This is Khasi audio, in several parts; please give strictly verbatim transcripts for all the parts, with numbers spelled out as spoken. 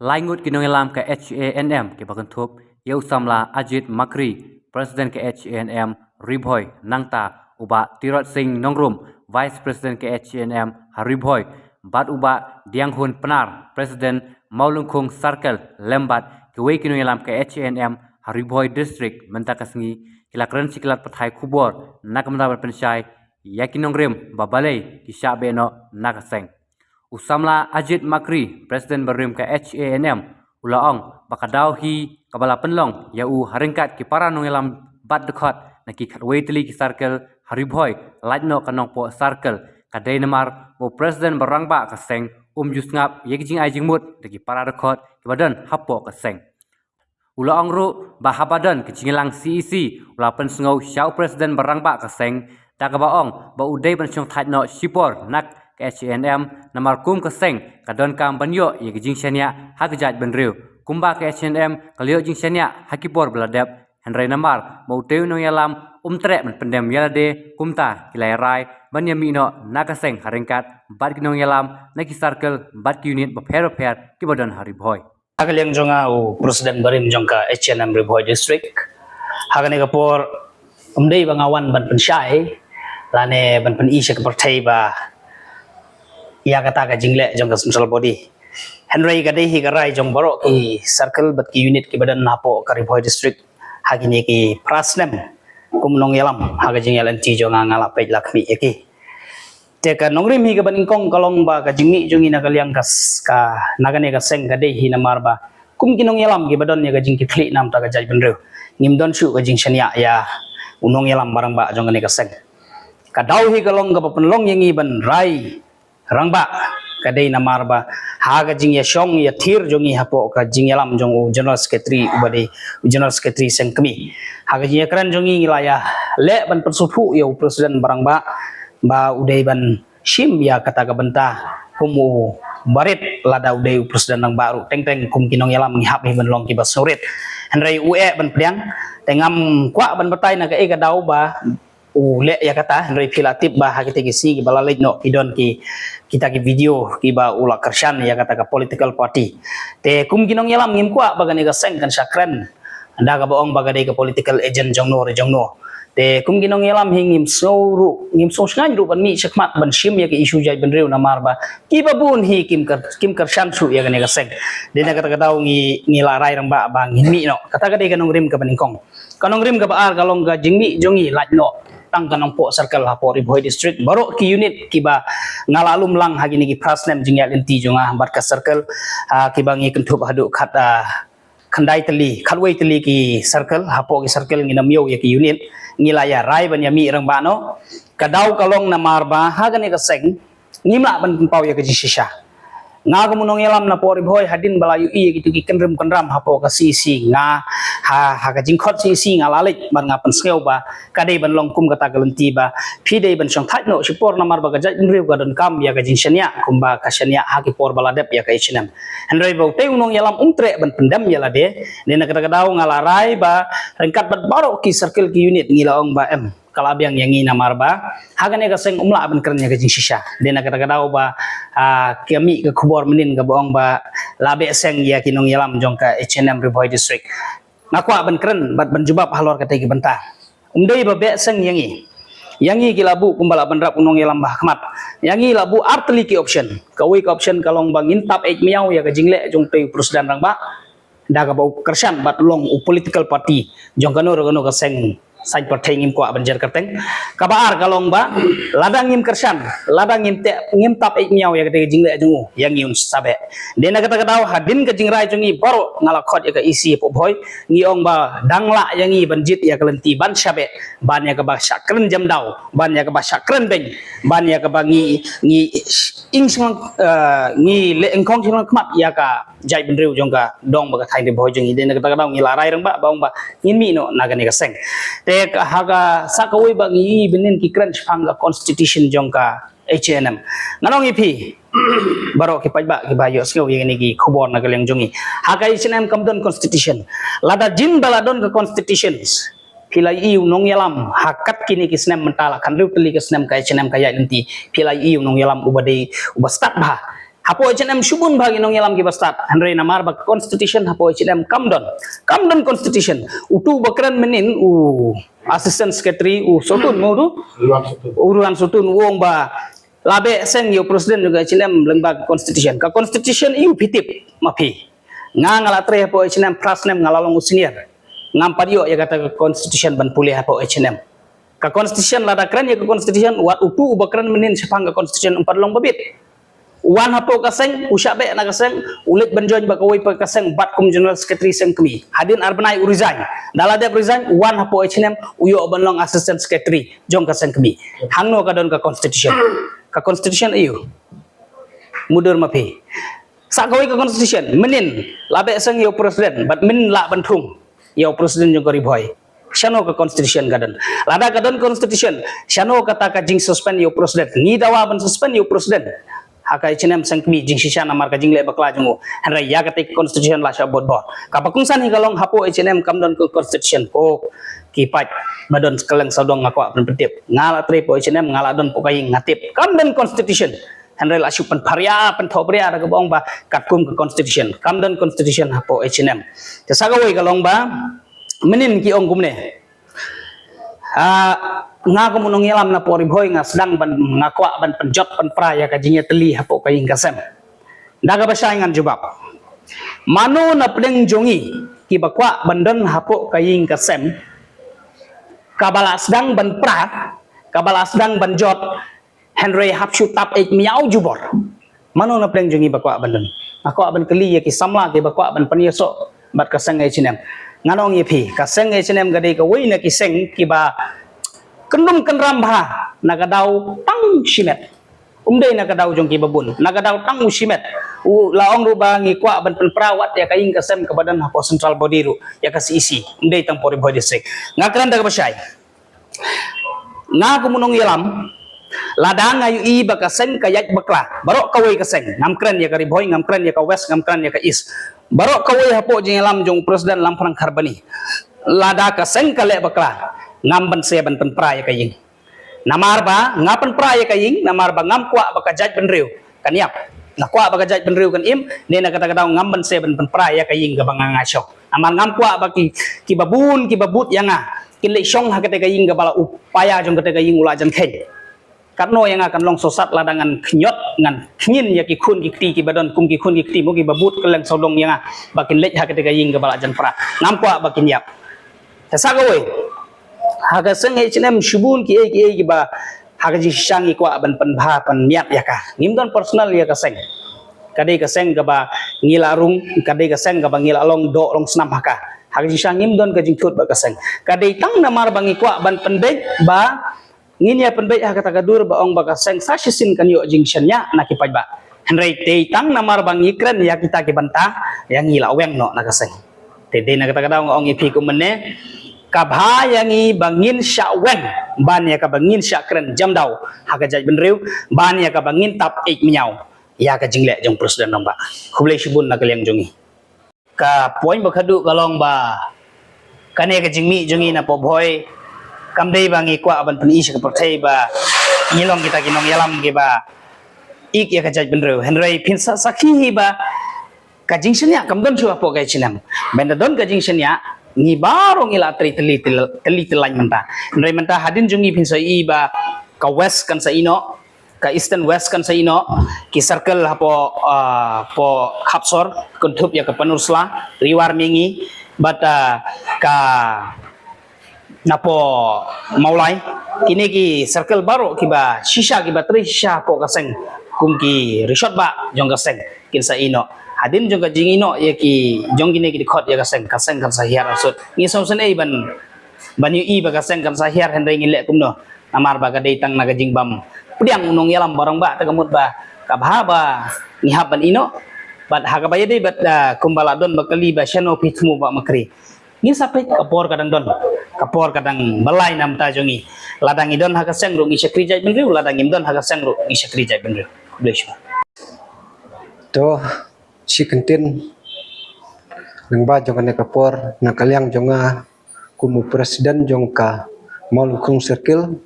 Lai ngut ki nongïalam ka H A N M kiba kynthup ïa u samla Ajit Makri, President ka H A N M Ri Bhoi, nangta u Bah Tirot Singh Nongrum, Vice President ka H A N M ha Ri Bhoi, bad u Bah Dianghun Pnar, President Mawlyngkhung Circle, lem bad kiwei ki nongïalam ka H A N M ha Ri Bhoi District, mynta ka sngi ki la kren sha ki lad pathai khubor na ka bynta ban pynshai ïa ki nongrim ba balei ki shah beh noh na ka seng. U samla Ajit Makri, President barim ka H A N M, u la ong ba ka daw hi kaba la pynlong ïa u ha ryngkat ki para nongïalam bad dkhot na ki khatwei tylli ki circle ha Ri Bhoi, lait noh ka Nongpoh Circle, ka dei namar ba u President ba rangbah ka seng um ju sngap ïa ki jingai jingmut da ki para dkhot kiba don hapoh ka seng. U la ong ruh ba haba don ka jingïalang C E C, u la pynsngew sha u President ba rangbah ka seng da kaba ong ba u dei ban shongthait noh shipor na ka H A N M, namar kum ka seng ka donkam ban ïoh ïa ka jingshaniah ha ka jaitbynriew, kumba ka H A N M ka la ïoh jingshaniah ha ki por ba la dep. Hynrei namar ba utei u nongïalam um treh ban pyndem ïa lade, kumta ki la ïarai ban ïamih noh na ka seng ha ryngkat bad ki nongïalam na ki circle bad ki unit bapher bapher kiba don ha Ri Bhoi. Ha ka liang jong nga, u President barim jong ka H A N M Ri Bhoi District, ha kane ka por um dei ba nga wan ban pynshai lane ban pyni sha ka pyrthei ba ïa kata ka jingleh jong ka central body. Hynrei ka dei hi ka rai jong baroh ki circle bad ki unit kiba don hapoh ka Ri Bhoi District ha kine ki phra snem kum nongïalam ha ka jingïaid lynti jong nga, nga la peit la khmih ïa ki. Te ka nongrim hi kaba nyngkong ka long ba ka jingmih jong ngi na ka liang ka s-, ka, na kane ka seng ka dei hi namar ba kum ki nongïalam kiba don ïa ka jingkitkhlieh namar ka jaitbynriew, ngim don shuh ka jingshaniah ïa u nongïalam ba rangbah jong kane ka seng. Ka daw hi ka long kaba pynlong ïa ngi ban rai rangbah, ka dei namar ba ha ka jingïashong ïathir jong ngi hapoh ka jingïalam jong u General Secretary, uba dei u General Secretary seng kmie, ha ka jingïakren jong ngi, ngi la ïaleh ban pynsngewthuh ïa u President ba rangbah ba u dei ban shim ïa kata ka bynta kum u barit, lada u dei u President rangbah ruh, teng teng kum ki nongïalam ngi hap hi ban long kiba sngewrit. Hynrei u eh ban pdiang, te ngam kwah ban batai na kaei ka daw ba u leh ïa kata, hynrei phi la tip ba ha kita ki sngi kiba la leit noh ki don ki, kita ki video kiba u la kyrshan ïa kata ka political party. Te kum ki nongïalam ngim kwah ba kane ka seng kan shah kren da kaba ong ba ka dei ka political agent jongno re jongno. Te kum ki nongïalam hi ngim sngew ruh, ngim sngew shngaiñ ruh ban mih shakhmat ban shim ïa ka issue jaitbynriew namar ba kiba bun hi kim kyr-, kim kyrshan shuh ïa kane ka seng. Dei na kata ka daw ngi, ngi la rai rangbah ba ngin mih noh. Kata ka dei ka nongrim kaba nyngkong. Ka nongrim kaba ar ka long ka jingmih jong ngi lait noh tang ka Nongpoh Circle hapoh Ri Bhoi District. Baroh ki unit kiba nga la lum lang ha kine ki phra snem jingïaid lynti jong nga bad ka circle, ah, kiba ngi kynthup haduh khat, ah, khyndai tylli, khatwei tylli ki circle, hapoh ki circle ngin ym ïoh ïa ki unit, ngi la ïarai ban ïamih rangbah noh. Ka daw ka long namar ba ha kane ka seng ngim lah ban pynpaw ïa ka jingshisha. Nga kum u nongïalam napoh Ri Bhoi, hadien ba la ïohi ïa kitu ki kynrim kynram hapoh ka C E C, nga ha, ha ka jingkhot C E C nga la leit bad nga pynsngew ba ka dei ban long kum kata ka lynti ba phi dei ban shongthait noh shipor namar ba ka jaitbynriew ka donkam ïa ka jingshaniah kumba ka shaniah ha ki por ba la dep ïa ka H A N M. Hynrei ba utei u nongïalam um treh ban pyndem ïa lade, dei na kata ka daw nga la rai ba ryngkat bad baroh ki circle ki unit ngi la ong ba em, ka la biang ïa ngi namar ba ha kane ka seng um lah ban kren ïa ka jingshisha. Dei na kata ka daw ba, ah, ka mih ka khubor mynnin kaba ong ba la beh seng ïa ki nongïalam jong ka H A N M Ri Bhoi District. Nga kwah ban kren bad ban jubab halor katei ka bynta. Um dei ba beh seng ïa ngi. Ïa ngi ki la buh kumba la bynrap u nongïalam ba ha khmat. Ïa ngi la buh ar tylli ki option. Kawei ka option ka long ba ngin tap eit miaw ïa ka jingleh jong utei u President rangbah da kaba u kyrshan bad long u political party jong kano re kano ka seng saiñ pyrthei, ngim kwah ban jer kyrteng. Kaba ar ka long ba lada ngim kyrshan, lada ngim teh, ngim tap eit miaw ïa katei ka jingleh jong u, ïa ngi un sa beh. Dei na kata ka daw hadien ka jingrai jong ngi baroh nga la khot ïa ka E C hapoh Bhoi, ngi ong ba dang lah ïa ngi ban jied ïa ka lynti ban shah beh, ban ïa kaba shah kren jam daw, ban ïa kaba shah kren beiñ, ban ïa kaba ngi, ngi ing sngewlem, eh, ngi leh nyngkong sngewlem khmat ïa ka jaitbynriew jong ka dong bad ka thaiñ Ri Bhoi jong ngi. Dei na kata ka daw ngi la rai rangbah ba ong ba ngin mih noh na kane ka seng. Te ka ha ka sa kawei ba ngi ïohi mynnin ki kren shaphang ka constitution jong ka H A N M. Ngan ong ïa phi baroh ki paidbah kiba ïohsngew ïa kine ki khubor na ka liang jong ngi, ha ka H A N M kam don constitution. Lada jin ba la don ka constitution, phi la ïohi u nongïalam ha kat kine ki snem mynta la khathynriew tylli ki snem ka H A N M ka ïaid lynti, phi la ïohi u nongïalam uba dei uba stad bha. Hapoh H N M shibun bha ki nongïalam kiba stad. Hynrei namar ba ka constitution hapoh H N M kam don. Kam don constitution. Utu ba kren mynnin u assistant secretary u Sotun mo utu. U Ruan Sotun u ong ba la beh seng ïa u president jong ka H N M lyngba ka constitution. Ka constitution ïa u phi tip ma phi. Nga nga la trei hapoh H N M phra snem nga la long u senior. Ngam pat ïoh ïa kata ka constitution ban pule hapoh H N M. Ka constitution lada kren ïa ka constitution wat utu uba kren mynnin shaphang ka constitution um pat long babit. Wan hapoh ka seng, u shah beh na ka seng, u leit ban join bad kawei pat ka seng bad kum general secretary seng kmie. Hadien ar bnai u resign. Da la dep resign, wan hapoh H N M, u ïoh ban long assistant secretary jong ka seng kmie. Hangno ka don ka constitution? Ka constitution aïu? Mutdur ma phi. Sa kawei ka constitution, mynnin la beh seng ïa u president, bad mynnin lah ban thung ïa u president jong ka Ri Bhoi. Shano ka constitution ka don? Lada ka don constitution, shano kata ka jingsuspend ïa u president? Ngi dawa ban suspend ïa u president. Ha ka H N M seng kmie jingshisha namar ka jingleh bakla jong u. Hynrei ïa kata ka constitution la shah bud bor. Kaba kongsan hi ka long hapoh H N M kam don ka constitution. Ko ki paid ba don kylleng sawdong nga kwah ban pyntip. Nga la trei hapoh H N M, nga la don hapoh ka ïing nga tip. Kam don constitution. Hynrei la shu pynpharia, pynthohbria da kaba ong ba katkum ka constitution. Kam don constitution hapoh H N M. Te sa kawei ka long ba mynnin ki ong kumne. Ah, nga kum u nongïalam na pori Bhoi nga sdang ban, nga kwah ban pynjot pynpra ïa ka jingïatylli hapoh ka ïing ka sem. Da kaba shai ngan jubab. Mano na pdeng jong ngi kiba kwah ban don hapoh ka ïing ka sem kaba la sdang ban pra, kaba la sdang ban jot, hynrei hap shu tap eit miaw jubor. Mano na pdeng jong ngi ba kwah ban don? Nga kwah ban kylli ïa ki samla kiba kwah ban pynïasoh bad ka seng H N M. Ngan ong ïa phi, ka seng H N M ka dei kawei na ki seng kiba kyndum kynram bha na ka daw tang shimet. Um dei na ka daw jong kiba bun, na ka daw tang u shimet. U la ong ruh ba ngi kwah ban pynpra wat ïa ka ïing ka sem kaba don hapoh central body ruh, ïa ka C E C. Um dei tang pori Bhoi district. Nga kren da kaba shai. Nga kum u nongïalam, lada nga ïohi ba ka seng ka ïaid bakla, baroh kawei ka seng, ngam kren ïa ka Ri Bhoi, ngam kren ïa ka West, ngam kren ïa ka East. Baroh kawei hapoh jingïalam jong u President Lamphrang Kharbani. Lada ka seng ka leh bakla, ngam banse ban pynpra ïa ka ïing. Namar ba nga pynpra ïa ka ïing, namar ba ngam kwah ba ka jaitbynriew kan ïap. Nga kwah ba ka jaitbynriew kan im, ne na kata ka daw ngam banse ban pynpra ïa ka ïing kaba nga nga shong. Namar ngam kwah ba ki, kiba bun, kiba bud ïa nga kin leit shong ha kata ka ïing kaba la u paia jong kata ka ïing u la jan kheiñ. Katno ïa nga kan long sosat lada ngan khñiot, ngan khñiñ ïa ki khun ki kti kiba don kum ki khun ki kti mo kiba bud kylleng sawdong ïa nga ba kin leit ha kata ka ïing kaba la jan pra. Ngam kwah ba kin ïap. Te sa kawei, ha ka seng H N M shibun kiei kiei kiba ha ka jingshisha ngi kwah ban pynbha pynmiat ïa ka. Ngim don personal ïa ka seng. Ka dei ka seng kaba ngi la rung, ka dei ka seng kaba ngi la long doh long snam ha ka. Ha ka jingshisha ngim don ka jingthut bad ka seng. Ka dei tang namar ba ngi kwah ban pynbeit ba ngin ïa pynbeit ha kata ka dur ba ong ba ka seng sa shisien kan ïoh jingshaniah na ki paidbah. Hynrei dei tang namar ba ngi kren ïa kita ki bynta, ïa ngi la weng noh na ka seng. Te dei na kata ka daw nga ong ïa phi kumne, ka bha ïa ngi ba ngin shah weng ban ïa kaba ngin shah kren jam daw ha ka jaitbynriew, ban ïa kaba ngin tap eit miaw ïa ka jingleh jong President Rangbah. Khublei shibun na ka liang jong ngi. Ka point ba khadduh ka long ba kane ka jingmih jong ngi na pori Bhoi kam dei ba ngi kwah ban pyni sha ka pyrthei ba ngi long kita ki nongïalam kiba ïeit ïa ka jaitbynriew. Hynrei phin sa sakhi hi ba ka jingshaniah kam don shuh hapoh ka H N M. Ban da don ka jingshaniah ngi baroh ngi la trei tylli tylli tylli tylli mynta. Hynrei mynta hadien jong ngi phin sa ïohi ba ka West kan sa ïeh noh, ka Eastern West kan sa ïeh noh, ki circle hapoh, ah, poh Khapsor, Kynthup ïa ka Pynursla, Ri War Mihngi, bad, ah, ka na poh Mawlai, kine ki circle baroh kiba shisha kiba trei shisha hapoh ka seng, kum ki rishot ba jong ka seng, kin sa ïeh noh. Hadien jong ka jingïeh noh ïa ki jong kine ki dkhot ïa ka seng, ka seng kan sa hiar arsut. Ngi sngewsynei ban, ban ïohi ba ka seng kan sa hiar hynrei ngin leh kumno. Namar ba ka dei tang na ka jingbym pdiang u nongïalam ba rangbah te ka mut ba ka bha ba ngi hap ban ïeh noh. Bad ha kaba ïadei bad, ah, kumba la don ba kali ba shano phi thmu ba makri. Ngin sa peit ka por ka dang don. Ka por ka dang byllai na bynta jong ngi. Lada ngi don ha ka seng ruh ngi shakri jaitbynriew, lada ngim don ha ka seng ruh ngi shakri jaitbynriew. Khublei shibun. To, shi kyntien lyngba jong kane ka por na ka liang jong nga kum u president jong ka Mawlyngkhrung Circle.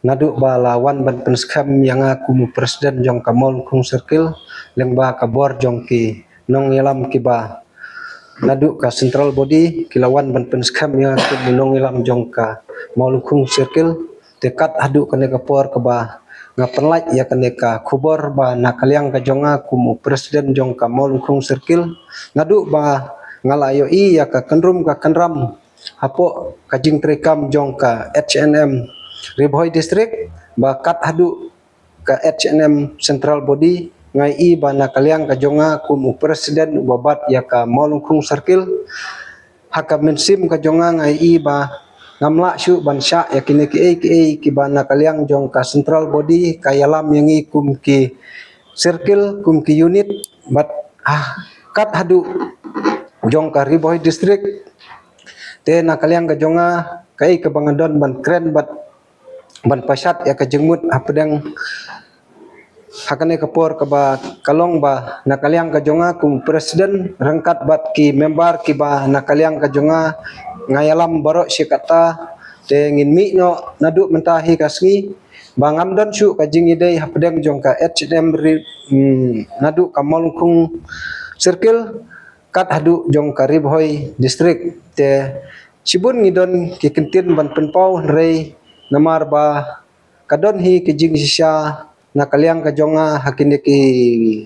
naduh ba la wan ban pynskhem ïa nga kum u president jong ka Mawlyngkhung Circle, lyngba ka bor jong ki nongïalam kiba naduh ka central body, ki la wan ban pynskhem ïa nga kum u nongïalam jong ka Mawlyngkhung Circle. Te kat haduh kane ka por kaba nga pynlait ïa kane ka khubor ba na ka liang ka jong nga kum u president jong ka Mawlyngkhung Circle, naduh ba nga la ïohi ïa ka kynrum ka kynram hapoh ka jingtreikam jong ka H A N M Ri Bhoi District, ba kat haduh ka H A N M central body, nga ïohi ba na ka liang ka jong nga kum u president uba bat ïa ka Mawlyngkhung Circle, ha ka mynsiem ka jong nga nga ïohi ba ngam lah shuh ban shah ïa kine kiei kiei kiba na ka liang jong ka central body ka ïalam ïa ngi kum ki circle, kum ki unit, bad, ah, kat haduh jong ka Ri Bhoi District. Te na ka liang ka jong nga, kaei kaba nga don ban kren bad ban pashat ïa ka jingmut hapdeng ha kane ka por kaba ka long ba na ka liang ka jong nga kum president ryngkat bad ki member kiba na ka liang ka jong nga, nga ïalam baroh shi katta. Te ngin mih noh naduh mynta hi ka sngi ba ngam don shuh ka jingïadei hapdeng jong ka H A N M Ri, hmm, naduh ka Mawlyngkhung Circle kat haduh jong ka Ri Bhoi District. Te shibun ngi don ki kyntien ban pynpaw, hynrei namar ba ka don hi ki jingshisha na ka liang ka jong nga ha kine ki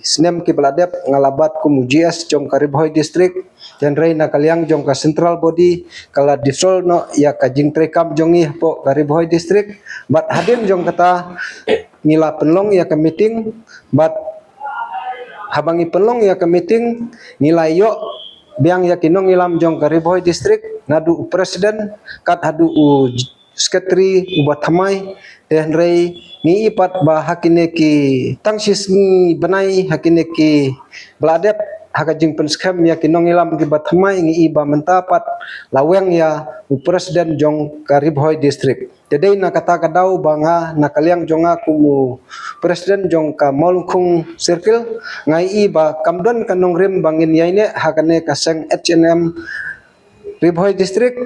snem kiba la dep, nga la bat kum u G S jong ka Ri Bhoi District. Hynrei na ka liang jong ka central body ka la dissolve noh ïa ka jingtreikam jong ngi hapoh ka Ri Bhoi District. Bad hadien jong kata ngi la pynlong ïa ka meeting, bad haba ngi pynlong ïa ka meeting ngi la ïoh biang ïa ki nongïalam jong ka Ri Bhoi District, naduh u president kat haduh u secretary uba thymmai. Te hynrei ngi ïohi pat ba ha kine ki tang shi sngi bnai ha kine kiba la dep, ha ka jingpynskhem ïa ki nongïalam kiba thymmai, ngi ïohi ba mynta pat la weng ïa u president jong ka Ri Bhoi District. Te dei na kata ka daw ba nga na ka liang jong nga kum u president jong ka Mawlyngkhung Circle, nga ïohi ba kam don ka nongrim ba ngin ïaineh ha kane ka seng H A N M Ri Bhoi District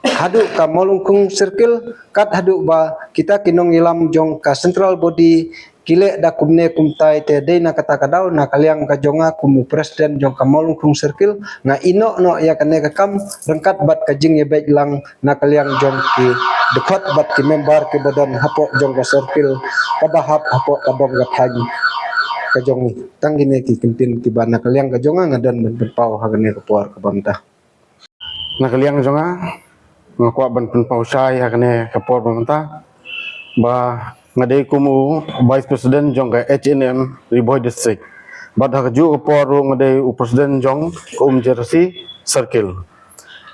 haduh ka Mawlyngkhung Circle, kat haduh ba kita ki nongïalam jong ka central body ki leh da kumne kumtai. Te dei na kata ka daw na ka liang ka jong nga kum u president jong ka Mawlyngkhung Circle, nga ïehnoh noh ïa kane ka kam ryngkat bad ka jingïabeit lang na ka liang jong ki dkhot bad ki member kiba don hapoh jong ka circle kaba hap hapoh ka dong ka thaiñ ka jong ngi. Tang kine ki kyntien kiba na ka liang ka jong nga nga don ban pynpaw ha kane ka por kaba mynta. Na ka liang jong nga, nga kwah ban pynpaw shai ha kane ka por ba mynta ba nga dei kum u Vice President jong ka H A N M Ri Bhoi District. Bad ha kajuh ka por ruh nga dei u President jong ka Umjersi Circle.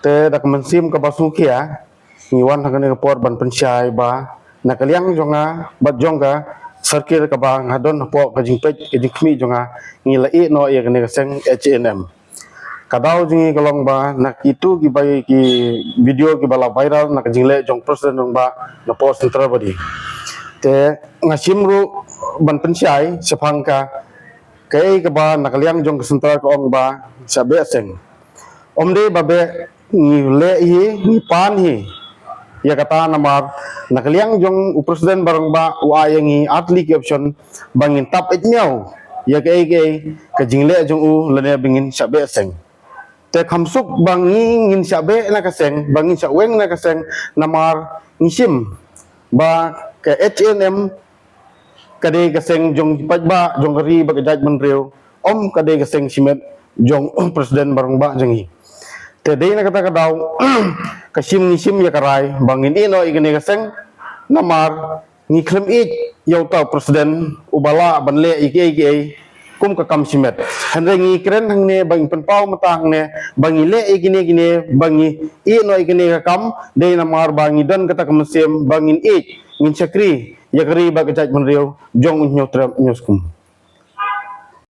Te da ka mynsiem kaba sngewkhia ngi wan ha kane ka por ban pynshai ba na ka liang jong nga bad jong ka circle kaba nga don hapoh ka jingpeit ka jingkhmih jong nga, ngi la ïehnoh ïa kane ka seng H A N M. Ka daw jong ngi ka long ba na kitu kiba ki video kiba la viral na ka jingleh jong President Rangbah napoh central body. Te nga shim ruh ban pynshai shaphang ka, kaei kaba na ka liang jong ka central ka ong ba shah beh seng. Ym dei ba beh, ngi leh hi, ngi pan hi ïa kata namar na ka liang jong u President ba rangbah u ai ïa ngi ar tylli ki option ba ngin tap ïeit miaw ïa kaei kaei ka jingleh jong u lane ba ngin shah beh seng. Te kham suk ba ngi ngin shah beh na ka seng, ba ngin shah weng na ka seng, namar ngi shim ba ka H A N M ka dei ka seng jong ki paidbah jong ka ri bad ka jaitbynriew, ym ka dei ka seng shimet jong u President ba rangbah jong ngi. Te dei na kata ka daw ka shim ngi shim ïa ka rai ba ngin ïehnoh ïa kane ka seng, namar ngi khlem ïeit ïa uta u President uba lah ban leh ïa kiei kiei kum ka kam shimet. Hynrei ngi kren hangne ba ngi pynpaw mynta hangne ba ngi leh ïa kine kine, ba ngi ïehnoh ïa kine ka kam, dei namar ba ngi don kata ka mynsiem ba ngin ïeit, ngin shakri ïa ka ri bad ka jaitbynriew jong u Hynñiewtrep Hynñiewskum.